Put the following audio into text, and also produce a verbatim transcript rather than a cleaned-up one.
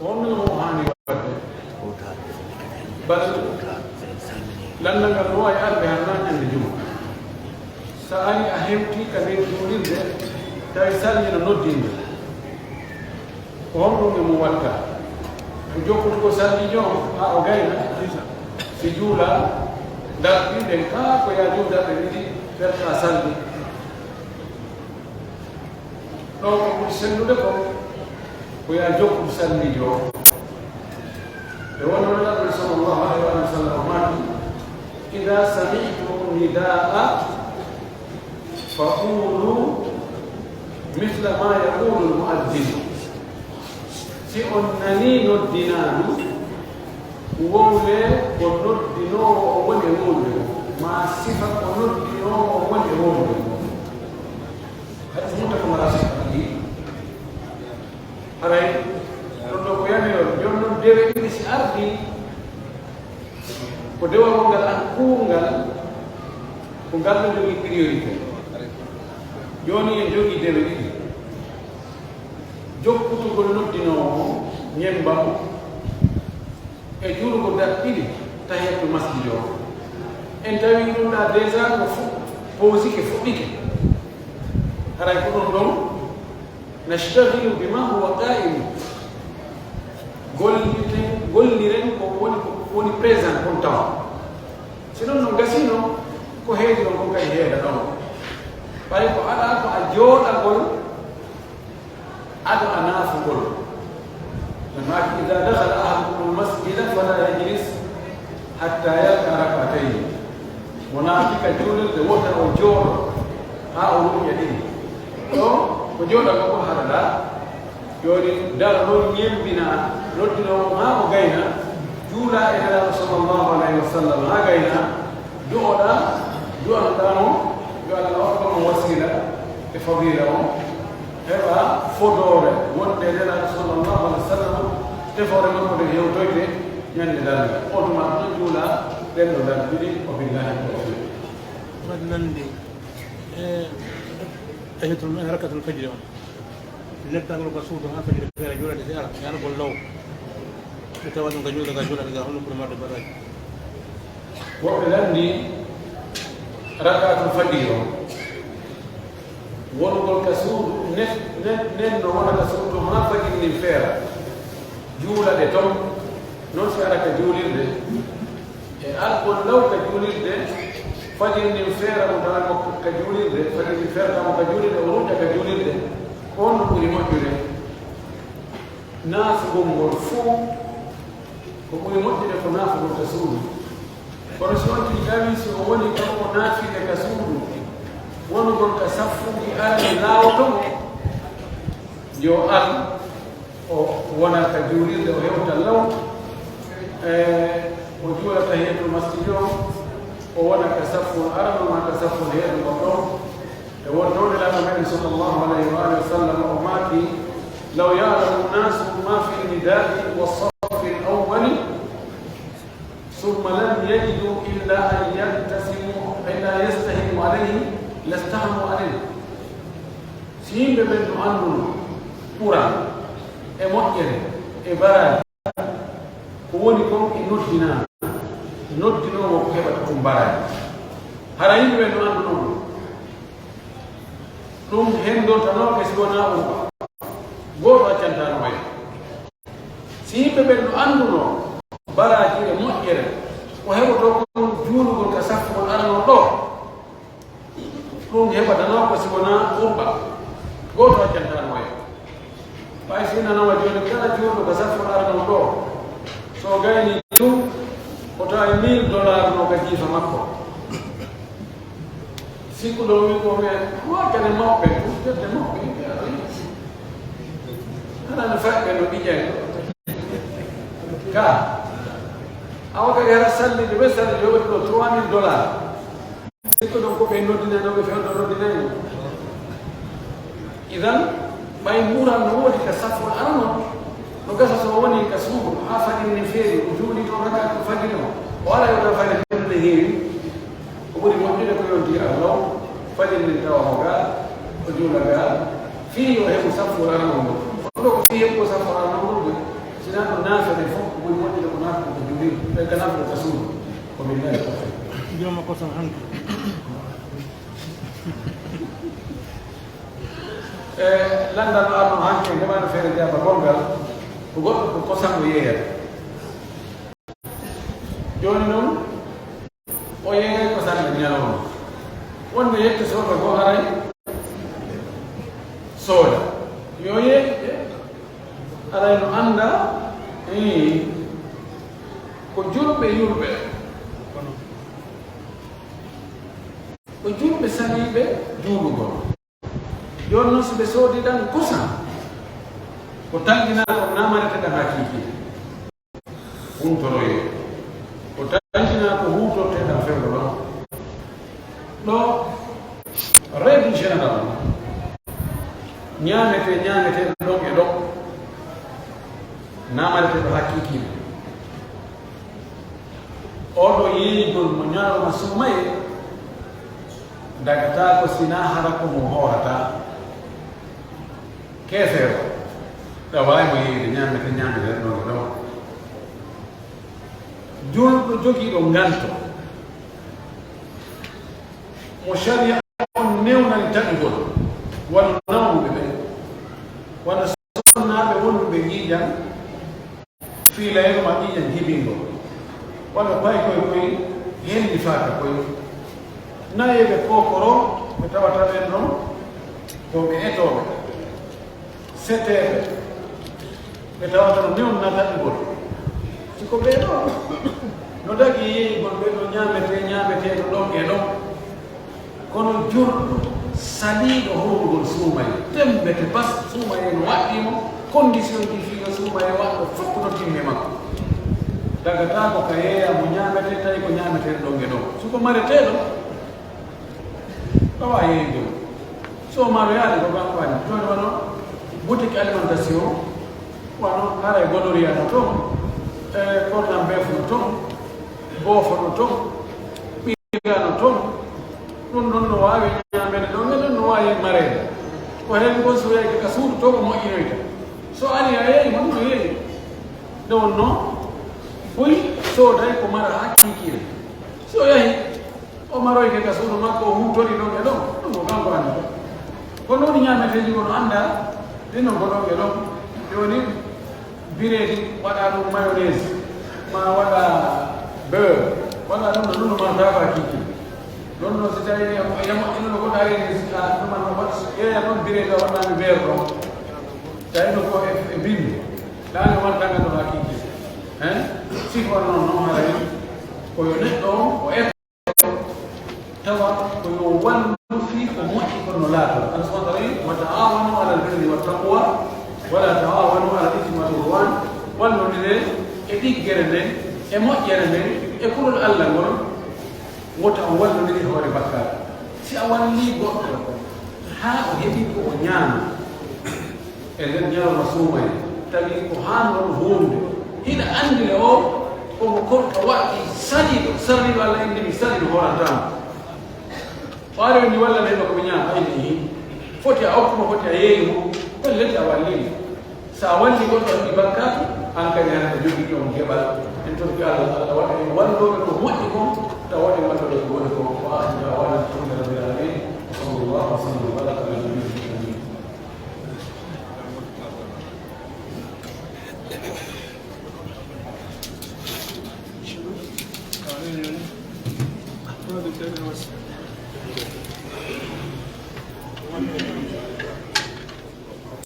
Honno mo haani waɗde? Bal lanndal ngal no waawi arde hannde ñannde juma. So a arii a hewtii ka nder juulirde, tawi salli no noddinde. Ko honɗun e mo watta? Ko jokkutugol salliijo on haa o gayna, si juula, darɗi ɗen kaa ko yaa juul darɗe ɗiɗi, fertaa salli. Ɗoo ko ɓuri sellude kon, ko yaa jokkude salliijo on. E wonno Nulaaɗo sallallahu alayhi wa sallam maaki, "Idaa sami'tumu nidaa, faqulu misla ma yaqulu al-mu'azzin." Si on nanii noddinaandu, wowlee ko noddinoowo on woni e wowlude kon, maa sifa ko noddinoowo on woni e wowlude kon. Hay so wonta ko mara sikka ɗi. Haray, ɗun ɗoo ko yamirol. Jooni non, dewe ɗiɗi si ardii, ko dewagol ngal an kuurngal, ko ngal ɗoo jogii priorité. Jooni en jogii dewe ɗiɗi. Jokkutugol noddinoowo on, ñemmba mo, e juulugol darɗe ɗiɗi tahiyatul masjid o. En tawi ɗun ɗaa déjà ko fu-, posike, fuɗɗike. Haray ko ɗun ɗon, "Nashtaghilu bima huwa qa'im." Golliten, golliren ko woni, ko woni présent kon tawa. Si non non gasiino, ko heedi on kon kadi heeda ɗon. Ɓay ko alaa ko a jooɗagol ado a naafugol. Ɓe maaki, "Idaa dakhala ahadukumul masjida falaa yajlis hattaa yarka'a rak'atayni." Mo naati ka juulirde, wota o jooɗo haa o ruuƴa ɗiɗi. Ɗoo, ko jooɗagol ko haralaa. Jooni daro non ñemmbinaa, noddinoowo maa o gayna, juulaa e Nelaaɗo sallallahu alayhi wa sallam haa gayna, du'oɗaa, du'anoɗaa mo, yo Alla okku mo wasiila e fadiila on, heɓa fodoore wonde e Nelaaɗo sallallahu alayhi wa sallam, tefoore makko nden hewtoyte ñande darngal. On tuma ɗon juulaa ɗen ɗoo darɗe ɗiɗi, wa billahi tawfiq. Waɗi nande e tahiyatul, rakatul fajri on. Nettagol ka suudu haa fajiri feere, juulde si ara, e argol law. Mi tawa ɗun ka juulde, ka juulde, ka honno ɓuri marde baraaji? Woɓɓe lanndii rakaatul fajiri on, wonugol ka suudu, nen, nen, nen no wona ka suudu haa fajiri ndin feera, juula ɗe ton, non si ara ka juulirde. E argol law ka juulirde, fajiri ndin feera mo tawa mo ka juulirde, fajiri ndin feera tawa mo ka juulirde, o ruƴƴa ka juulirde, ko honno ɓuri moƴƴude? Naafugol ngol fow, ko ɓuri moƴƴude ko naafugol ka suudu. Kono si on tigi tawi si o woni kanko naafile ka suudu, wonugol ka saffuuji arani laawoto mo, yo ar, o wona ka juulirde, o hewta law, e, o juula tahiyatul masjid o, o wona ka saffol arano maa ka saffol heeɗo ngon ɗon. E wonde Nelaaɗo meɗen sallallahu alayhi wa alihi wa sallam o maaki, "Law ya'lamu nnaasu maa fi nnidaa'i wa saffi l-awwali, summa lam yajidu illa an yastahimmu, illa an yastahimmu alayhi, lastahimmu alayhi." Si yimɓe ɓen no annduno ɓural e moƴƴere e baraaji ko woni kon e noddinaandu, noddinoowo ko heɓata kon baraaji. Hara yimɓe ɓen no annduno ɗun. Ɗun hendortanooke si wonaa on. Gooto accantaano oya. Si yimɓe ɓen no anndunoo baraaji e moƴƴere, ko heɓotoo kon juulugol ka saffugol aranol ɗoo, ɗun heɓatanoo ko si wonaa qurba. Gooto accantaano oya. Ɓay si nanama jooni kala juulɗo ka saffugol aranol ɗoo, so o gaynii tun, o tawi mille dollars no ka jiifa makko. Sikkuɗo wi ko men, ko kene mawɓe, ko fedde mawɓe, hana no faɗɓe no ɓiƴay. Ka, awa kadi hara salli, ɓe salli, yo ɓe ɗo trois mille dollars. Sikkuɗo ko ɓe noddinay, no ɓe fewndo noddinay. Idan, ɓay mural no woodi ka safol arano, no gasa so woni ka suudu, haa fajiri ne feeri, o juuli toon rakaatul fajiri o, o ara yo taw fayde ne heewi, ko ɓuri moƴƴude ko yonti Allah o, fajiri nin tawa mo gaa, o juula gaa, fii yo heɓu safol arano ngol. Kono ko fii heɓugol safol arano ngol de, Sinaa ko naafere fof, ko ɓuri moƴƴude ko naafere ko juulirde, ɓe ka naafere ka suudu. Ko min nani ko fen. Jooma ko son hanki. E, lanndal no arno hanki, ndemaa no feere jaaba gongal, ko goɗɗo ko kosan o yeeyata. Jooni non, o yeeyay ko sanne ñalawma. Wonde yette sooda goo haray sooda. Yo yeeƴe haray no annda, ii, ko julɓe yurɓe. Ko julɓe saliiɓe juulugol. Jooni non, si ɓe soodii ɗan kosan, ko tanƴinaa ko namareteɗan hakiiki. Huntoroyee. Ko tanƴinaa ko huutorteɗan fewndo ɗon. Ɗoo, règle générale, ñaametee, ñaametee ɗon e ɗon, namareteɗo hakiiki. Oo ɗoo yeeyugol mo ñalawma suumayee, dagataako sinaa hara ko mo hoorataa. Keefeero, ɗawaay mo yeeyde ñaametee, ñaametee ɗon e ɗon. Julɗo jogiiɗo nganto, mo sharia on newnani taƴugol, wano nawnuɓe ɓen, wano sonnaaɓe wonduɓe ƴiiƴan, fiilayru maa ƴiiƴan jibingol, wano paykoy koy, hendifaaka koy, nayeeɓe kookoro, ɓe tawata ɓen non ko ɓe etooɓe. Seteeɓe, ɓe tawata no newnna taƴugol. Si ko ɓee ɗoo, no dagii yeeyugol ɓee ɗoo ñaametee, ñaameteeɗo ɗon e ɗon. Kono julɗo saliiɗo howrugol suumayee, temmbete bas suumayee no waɗɗii mo, condition ji fii yo suumayee waɗɗo fof no timmi makko. Dagataako ka yeeya mo ñaametee, tawi ko ñaameteeɗo ɗon e ɗon. Si ko mareteeɗo, Ɗo waawi yeeyde. So maaro yaade ko kanko waɗi. Jooni wano boutique alimentation, wano haray Godoria no ton, e Corned Beef no ton, Boofo no ton, Ɓira no ton. Ɗun ɗon no waawi ñaameede ɗon, e ɗun no waawi mareede. Ko heen kon so yeeyde ka suudu to ko moƴƴinoyta. So ari a yeeyi, mo ɗun no yeeyi. Nde wonnoo, buy sooday ko mara hakiikiire. Si o yahi, O maroyke ka suudu makko, o huutori ɗon e ɗon, ɗun ko kanko anndi. Kono woni ñaameteeji kono anndaa, ɗin non ko ɗon e ɗon. Jooni, bireedi waɗaa ɗun mayonnaise, maa waɗaa beurre, waɗaa ɗun no ɗun no martaa ko hakiiki. Ɗon non si tawii e, e moƴƴino no goɗɗo ari ni, si a ɗuman no waɗ-, yeeya ɗon bireedi o waɗnaami beurre ɗon. Tawi no ko e, e binndi, ɗaani o martaa ngal ɗon hakiiki. Hein? Sifo non non haray ko yo neɗɗo on o Tawa ko yo wallu fii ko moƴƴi kon no laatoo. Allah subhanahu wa ta'ala wi'i, "Wa ta'awanu alal birri wat taqwa, wa la ta'awanu alal ithmi wal udwan." Wallondiree e ɗiggere nden, e moƴƴere nden, e kulol Allah ngol, wota on wallondir e hoore bakkaatu. Si a wallii goɗɗo haa o heɓi ko o ñaama, E nder ñalawma suumayee, tawi ko haanɗon huunde. Hiɗa anndi le o, ko mo korka waɗɗi saliiɗo, saliiɗo Allah inni mi saliiɗo hoorantaa mo. O ari o inni walla mi heɓa ko mi ñaama, ay mi foti a okku mo, foti a yeeyi mo, ɗon leti a wallii mo. So a wallii goɗɗo heɓi bakkaatu, an kadi hara a jogii on geɓal. En torki Allah, Allah waɗa en wallooɓe ko moƴƴi kon, tawa waɗa en wallooɓe ko boni kon. Wa aakhiru da'waanaa anil hamdu lillahi rabbil aalamiin. Wa sallallaahu wa sallam wa baaraka alaa nabiyyinaa Muhammadin.